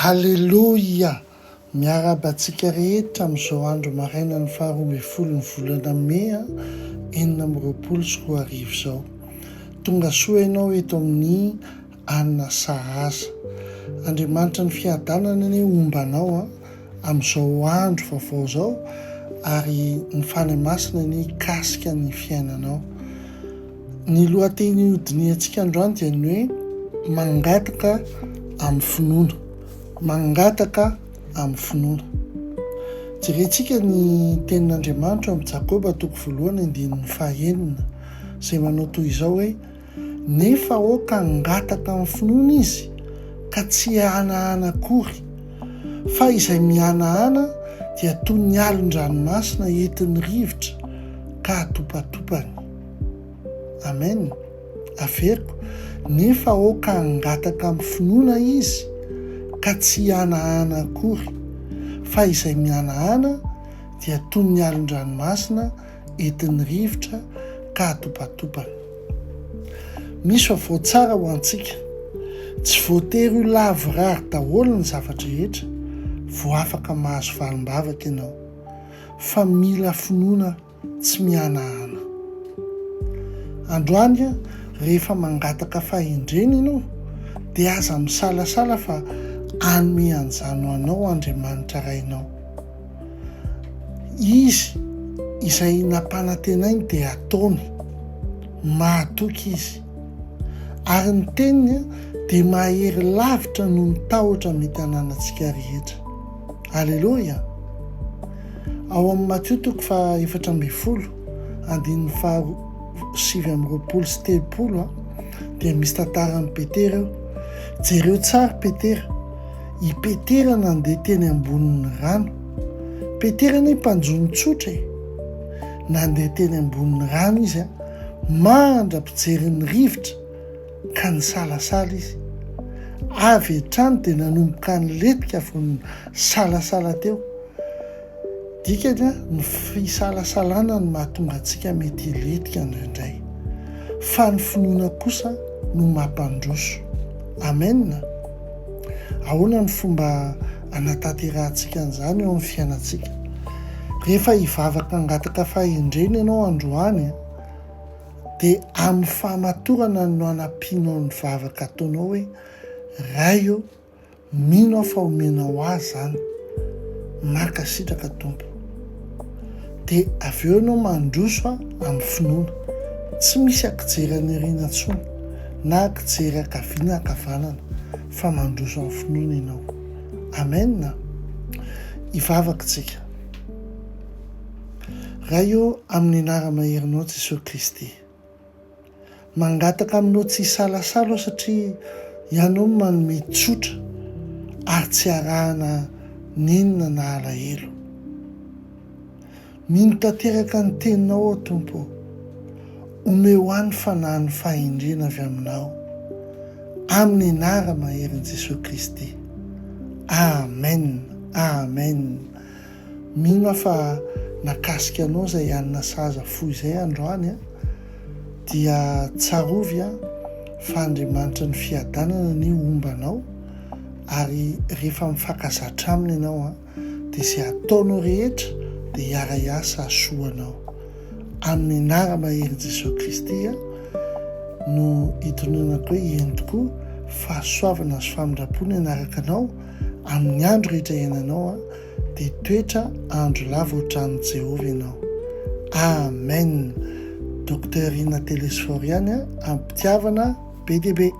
Haleloia! Miarahaba antsika rehetra amin'izao andro marainan'ny faharoa ambin'ny folon'ny volana mey 2026 izao. Tonga soa ianao eto amin'ny Anna Sahaza. Andriamanitra ny fiadanana anie homba anao amin'izao andro vaovao izao ary ny Fanahy Masina anie hikasika ny fiainanao. Ny lohateny hodinihantsika androany dia ny hoe mangataka amin'ny finoana. Mangataka amin'ny finoana. Jerentsika ny tenin'Andriamanitra ao amin'ny Jakoba toko voalohany andininy fahenina izay manao toy izao hoe Nefa aoka hangataka amin'ny finoana izy, ka tsy hihanahana akory. Fa izay mihanahana dia toy ny alon-dranomasina entin'ny rivotra ka atopatopany. Amen. Averiko, nefa aoka hangataka amin'ny finoana izy, ka tsy hihanahana akory. Fa izay mihanahana dia toy ny alon-dranomasina entin'ny rivotra ka atopatopany. Misy vaovao tsara ho antsika. Tsy voatery ho lavorary daholo ny zava-drehetra vao afaka mahazo valim-bavaka ianao, fa mila finoana tsy mihanahana. Androany, rehefa mangataka fahendrena ianao, dia aza misalasala fa hanome an'izany ho anao Andriamanitra Rainao. Izy izay nampanantenainy dia ataony. Mahatoky Izy. Ary ny teniny dia mahery lavitra noho ny tahotra mety hananantsika rehetra. Aleloia! Ao amin'ny Matio toko faha 14, andininy faha 29 sy 30 dia misy tantaran'i Petera eo. Jereo tsara Petera. I Petera nandeha teny ambonin'ny rano. Petera anie mpanjono tsotra e! Nandeha teny ambonin'ny rano izy mandra-pijery ny rivotra ka nisalasala izy. Avy hatrany dia nanomboka nilentika vao nisalasala teo. Dikany, ny fisalasalana no mahatonga antsika mety hilentika indraindray. Fa ny finoana kosa no mampandroso. Amen! Ahoana ny fomba anatanterahantsika an'izany eo amin'ny fiainantsika? Rehefa hivavaka hangataka fahendrena ianao androany, dia amin'ny fahamatorana no hanampianao ny vavaka ataonao hoe, Ray ô, Mino aho fa omenao ahy izany. Mankasitraka Tompo. Dia avy eo ianao mandroso amin'ny finoana. Tsy misy ankijery any aoriana intsony, na ankijery ankavia na ankavanana, fa mandroso amin'ny finoana ianao. Amen. Hivavaka isika. Ray ô, amin'ny anara-maherinao Jesoa Kristy. Mangataka aminao tsy hisalasala aho satria ianao no manome tsotra ary tsy arahana nenina na alahelo. Mino tanteraka ny teninao aho Tompo ô. Omeo ahy ny fanahin'ny fahendrena avy aminao. Amin'ny anara-maherin'i Jesoa Kristy. Amen! Amen! Mino aho fa nakasika anao izay hanina sahaza fo izay androany an, dia tsarovy an fa Andriamanitra ny fiadanana anie homba anao ary rehefa mifankazatra aminy ianao an dia izay ataonao rehetra dia hiara-hiasa hahasoa anao. Amin'ny anara-maherin'i Jesoa Kristy an no itononako hoe eny tokoa, fahasoavana sy famindram-po ny hanaraka anao Amin'ny andro rehetra iainanao dia toetra andro lava ohatran'i Jehovah ianao. Amen! Docteur Rina Telesphore ihany am-pitiavana be dia be.